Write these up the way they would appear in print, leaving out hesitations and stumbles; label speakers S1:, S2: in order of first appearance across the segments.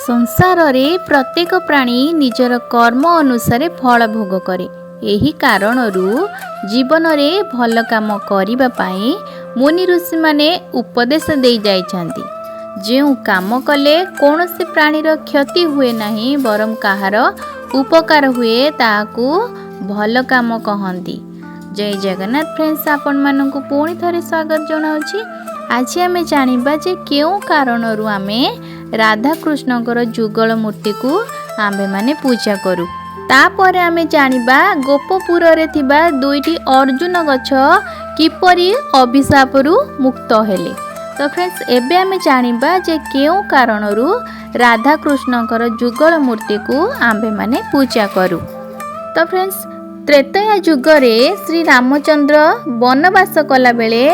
S1: ସଂସାରରେ ପ୍ରତ୍ୟେକ ପ୍ରାଣୀ ନିଜର କର୍ମ ଅନୁସାରେ ଫଳ ଭୋଗ କରେ। ଏହି କାରଣରୁ ଜୀବନରେ ଭଲ କାମ କରିବା ପାଇଁ ମୁନି ଋଷିମାନେ ଉପଦେଶ ଦେଇ ଯାଇଛନ୍ତି। ଯେଉଁ କାମ କଲେ କୌଣସି ପ୍ରାଣୀର କ୍ଷତି ହୁଏ ନାହିଁ, ବରଂ କାହାର ଉପକାର ହୁଏ, ତାହାକୁ ଭଲ କାମ କହନ୍ତି। ଜୟ ଜଗନ୍ନାଥ ଫ୍ରେଣ୍ଡସ୍, ଆପଣମାନଙ୍କୁ ପୁଣି ଥରେ ସ୍ୱାଗତ ଜଣାଉଛି। ଆଜି ଆମେ ଜାଣିବା ଯେ କେଉଁ କାରଣରୁ ଆମେ ରାଧାକୃଷ୍ଣଙ୍କର ଯୁଗଳ ମୂର୍ତ୍ତିକୁ ଆମ୍ଭେମାନେ ପୂଜା କରୁ। ତାପରେ ଆମେ ଜାଣିବା ଗୋପପୁରରେ ଥିବା ଦୁଇଟି ଅର୍ଜୁନ ଗଛ କିପରି ଅଭିଶାପରୁ ମୁକ୍ତ ହେଲେ। ତ ଫ୍ରେଣ୍ଡସ୍, ଏବେ ଆମେ ଜାଣିବା ଯେ କେଉଁ କାରଣରୁ ରାଧାକୃଷ୍ଣଙ୍କର ଯୁଗଳ ମୂର୍ତ୍ତିକୁ ଆମ୍ଭେମାନେ ପୂଜା କରୁ। ତ ଫ୍ରେଣ୍ଡସ୍, ତ୍ରେତୟା ଯୁଗରେ ଶ୍ରୀ ରାମଚନ୍ଦ୍ର ବନବାସ କଲାବେଳେ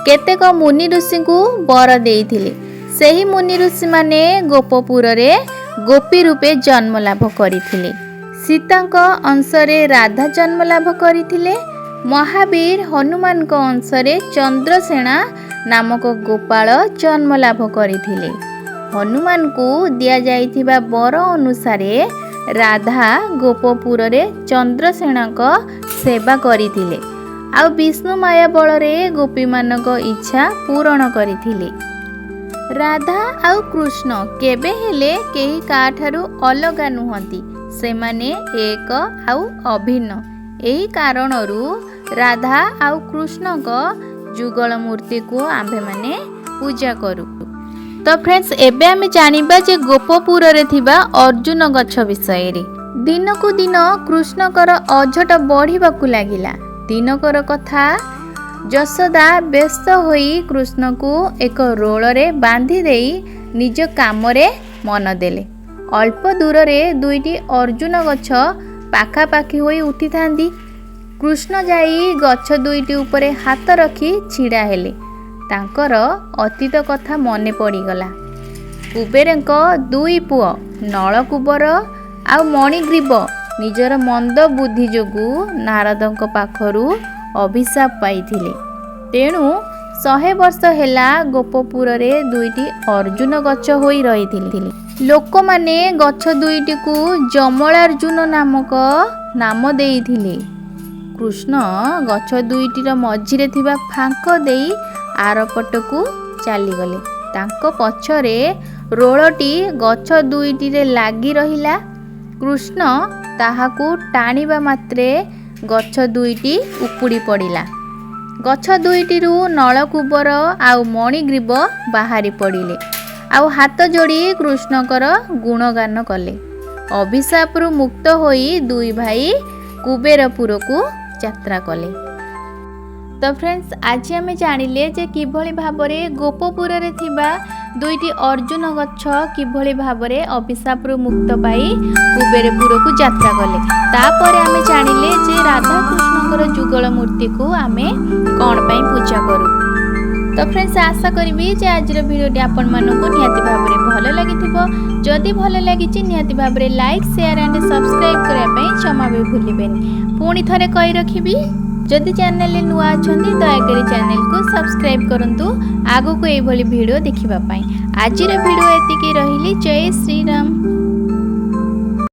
S1: କେତେକ ମୁନି ଋଷିଙ୍କୁ ବର ଦେଇଥିଲେ। ସେହି ମୁନି ଋଷିମାନେ ଗୋପପୁରରେ ଗୋପୀ ରୂପେ ଜନ୍ମ ଲାଭ କରିଥିଲେ। ସୀତାଙ୍କ ଅଂଶରେ ରାଧା ଜନ୍ମ ଲାଭ କରିଥିଲେ। ମହାବୀର ହନୁମାନଙ୍କ ଅଂଶରେ ଚନ୍ଦ୍ରସେଣା ନାମକ ଗୋପାଳ ଜନ୍ମ ଲାଭ କରିଥିଲେ। ହନୁମାନଙ୍କୁ ଦିଆଯାଇଥିବା ବର ଅନୁସାରେ ରାଧା ଗୋପପୁରରେ ଚନ୍ଦ୍ରସେଣାଙ୍କ ସେବା କରିଥିଲେ ଆଉ ବିଷ୍ଣୁ ମାୟା ବଳରେ ଗୋପୀମାନଙ୍କ ଇଚ୍ଛା ପୂରଣ କରିଥିଲେ। ରାଧା ଆଉ କୃଷ୍ଣ କେବେ ହେଲେ କେହି କାହାଠାରୁ ଅଲଗା ନୁହନ୍ତି, ସେମାନେ ଏକ ଆଉ ଅଭିନ୍ନ। ଏହି କାରଣରୁ ରାଧା ଆଉ କୃଷ୍ଣଙ୍କ ଯୁଗଳ ମୂର୍ତ୍ତିକୁ ଆମ୍ଭେମାନେ ପୂଜା କରୁ। ତ ଫ୍ରେଣ୍ଡସ୍, ଏବେ ଆମେ ଜାଣିବା ଯେ ଗୋପପୁରରେ ଥିବା ଅର୍ଜୁନ ଗଛ ବିଷୟରେ। ଦିନକୁ ଦିନ କୃଷ୍ଣଙ୍କର ଅଝଟ ବଢ଼ିବାକୁ ଲାଗିଲା। ଦିନକର କଥା, ଯଶୋଦା ବ୍ୟସ୍ତ ହୋଇ କୃଷ୍ଣକୁ ଏକ ରୋଳରେ ବାନ୍ଧି ଦେଇ ନିଜ କାମରେ ମନ ଦେଲେ। ଅଳ୍ପ ଦୂରରେ ଦୁଇଟି ଅର୍ଜୁନ ଗଛ ପାଖାପାଖି ହୋଇ ଉଠିଥାନ୍ତି। କୃଷ୍ଣ ଯାଇ ଗଛ ଦୁଇଟି ଉପରେ ହାତ ରଖି ଛିଡ଼ା ହେଲେ। ତାଙ୍କର ଅତୀତ କଥା ମନେ ପଡ଼ିଗଲା। କୁବେରଙ୍କ ଦୁଇ ପୁଅ ନଳକୁବର ଆଉ ମଣିଗ୍ରୀବ ନିଜର ମନ୍ଦ ବୁଦ୍ଧି ଯୋଗୁଁ ନାରଦଙ୍କ ପାଖରୁ ଅଭିଶାପ ପାଇଥିଲେ। ତେଣୁ 100 ବର୍ଷ ହେଲା ଗୋପପୁରରେ ଦୁଇଟି ଅର୍ଜୁନ ଗଛ ହୋଇ ରହିଥିଲେ। ଲୋକମାନେ ଗଛ ଦୁଇଟିକୁ ଯମଳାର୍ଜୁନ ନାମକ ନାମ ଦେଇଥିଲେ। କୃଷ୍ଣ ଗଛ ଦୁଇଟିର ମଝିରେ ଥିବା ଫାଙ୍କ ଦେଇ ଆରପଟକୁ ଚାଲିଗଲେ। ତାଙ୍କ ପଛରେ ରୋଳଟି ଗଛ ଦୁଇଟିରେ ଲାଗି ରହିଲା। କୃଷ୍ଣ ତାହାକୁ ଟାଣିବା ମାତ୍ରେ ଗଛ ଦୁଇଟି ଉପୁଡ଼ି ପଡ଼ିଲା। ଗଛ ଦୁଇଟିରୁ ନଳକୁବର ଆଉ ମଣିଗ୍ରୀବ ବାହାରି ପଡ଼ିଲେ ଆଉ ହାତ ଯୋଡ଼ି କୃଷ୍ଣଙ୍କର ଗୁଣଗାନ କଲେ। ଅଭିଶାପରୁ ମୁକ୍ତ ହୋଇ ଦୁଇ ଭାଇ କୁବେରପୁରକୁ ଯାତ୍ରା କଲେ। ତ ଫ୍ରେଣ୍ଡସ୍, ଆଜି ଆମେ ଜାଣିଲେ ଯେ କିଭଳି ଭାବରେ ଗୋପପୁରରେ ଥିବା ଦୁଇଟି ଅର୍ଜୁନ ଗଛ କିଭଳି ଭାବରେ ଅଭିଶାପରୁ ମୁକ୍ତ ପାଇ କୁବେରପୁରକୁ ଯାତ୍ରା କଲେ। ତାପରେ ଆମେ ଜାଣିଲେ ଯେ ରାଧାକୃଷ୍ଣଙ୍କର ଯୁଗଳ ମୂର୍ତ୍ତିକୁ ଆମେ କ'ଣ ପାଇଁ ପୂଜା କରୁ। ତ ଫ୍ରେଣ୍ଡସ୍, ଆଶା କରିବି ଯେ ଆଜିର ଭିଡ଼ିଓଟି ଆପଣମାନଙ୍କୁ ନିହାତି ଭାବରେ ଭଲ ଲାଗିଥିବ। ଯଦି ଭଲ ଲାଗିଛି, ନିହାତି ଭାବରେ ଲାଇକ୍, ସେୟାର ଆଣ୍ଡ ସବସ୍କ୍ରାଇବ୍ କରିବା ପାଇଁ ଜମା ବି ଭୁଲିବେନି। ପୁଣି ଥରେ କହି ରଖିବି, ଯଦି ଚ୍ୟାନେଲରେ ନୂଆ ଅଛନ୍ତି, ଦୟାକରି ଚ୍ୟାନେଲକୁ ସବସ୍କ୍ରାଇବ୍ କରନ୍ତୁ ଆଗକୁ ଏଇଭଳି ଭିଡ଼ିଓ ଦେଖିବା ପାଇଁ। ଆଜିର ଭିଡ଼ିଓ ଏତିକି ରହିଲି। ଜୟ ଶ୍ରୀରାମ।